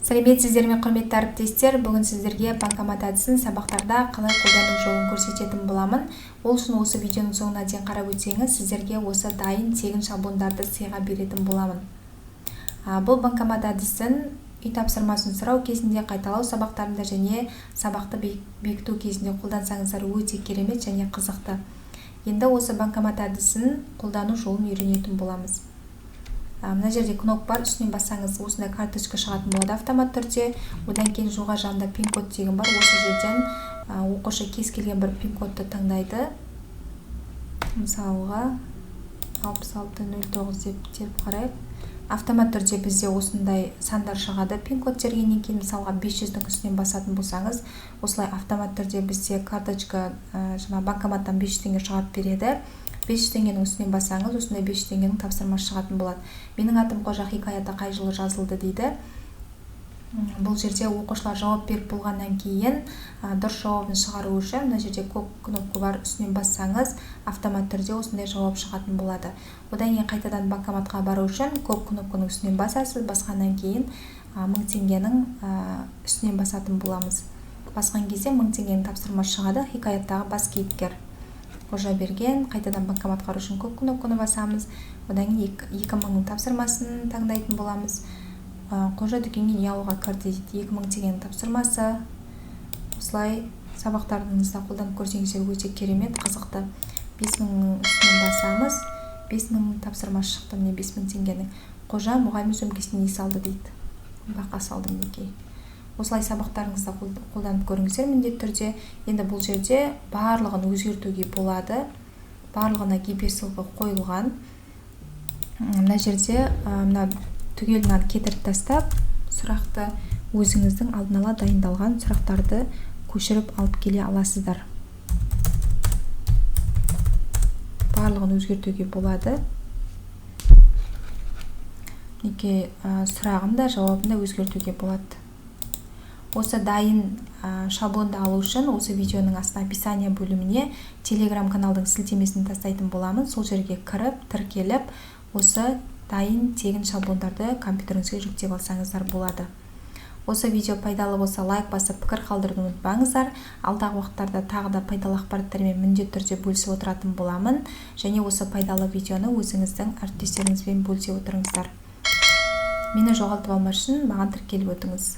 Сәлеметсіздер ме, құрметті әріптестер! Бүгін сіздерге банкомат әдісін сабақтарда қалай қолдану жолын көрсететін боламын. Ол үшін осы видеоның соңына дейін қарап өтсеңіз, сіздерге осы дайын тегін шаблондарды сыйға беретін боламын. Бұл банкомат әдісін үй тапсырмасын сұрау кезінде, қайталау сабақтарында және сабақты бекіту кезінде қолдансаңыздар, өте керемет және қызықты. Енді осы банкомат әдісін қолдану жолын үйренетін боламыз. Мына жерде кнопка бар, үстінен бассаңыз, осындай карточка шығатын болады автомат түрде. Одан кейін жоғары жағында пин код деген бар. Осы жерден оқушы кез келген бір пин кодты таңдайды. Мысалға, 6609 деп теріп қарайық. Автомат түрде бізде осындай сандар шығады пин код тергеннен кейін. Мысалға, 500-дің үстінен басатын болсаңыз, осылай автомат түрде бізде карточка, жаңа банкоматтан 500 теңге шығарып береді. 500 теңгенің үстінен бассаңыз, осындай 500 теңгенің тапсырмасы шығатын болады. «Менің атым Қожа» хикаяты қай жылы жазылды дейді. Бұл жерде оқушылар жауап беріп болғаннан кейін, дұрыс жауабын шығару үшін мына жерде көк кнопка бар, үстінен бассаңыз, автомат түрде осындай жауап шығатын болады. Одан кейін қайтадан банкоматқа бару үшін көк кнопканың үстінен басасыз. Басқаннан кейін 1000 теңгенің үстінен басатын боламыз. Басқан кезде 1000 теңгенің тапсырмасы шығады. Хикаяттағы бас кейіпкер Қожаберген. Қайтадан банкоматқа бару үшін көк кнопканы басамыз. Одан кейін 2000-ның тапсырмасын таңдайтын боламыз. Қожа дүкенге не алуға кірді дейді. 2000 теңгенің тапсырмасы. Осылай сабақтарыңызда қолданып көрсеңіздер, өте керемет, қызықты. 5000-ның үстінен басамыз, 5000 тапсырмасы шықты, міне, 5000 теңгенің. Қожа мұғалім сөмкесіне не салды дейді. Бақа салды, мінекей. Осылай сабақтарыңызда қолданып көріңіздер міндетті түрде. Енді бұл жерде барлығын өзгертуге болады, барлығына гиперссылка қойылған. Мына жерде мына түгел мынаны кетіріп тастап, сұрақты өзіңіздің алдын ала дайындалған сұрақтарды көшіріп алып келе аласыздар. Барлығын өзгертуге болады, мінекей, сұрағын да, жауабын да өзгертуге болады. Осы дайын шаблонды алу үшін осы видеоның астына, описание бөліміне Телеграм каналдың сілтемесін тастайтын боламын. Сол жерге кіріп, тіркеліп, осы дайын тегін шаблондарды компьютеріңізге жүктеп алсаңыздар болады. Осы видео пайдалы болса, лайк басып, пікір қалдыруды ұмытпаңыздар. Алдағы уақыттарда тағы да пайдалы ақпараттармен міндетті түрде бөлісіп отыратын боламын. Және осы пайдалы видеоны өзіңіздің әріптестеріңізбен бөлісе отырыңыздар. Мені жоғалтып алмас үшін маған тіркеліп өтіңіз.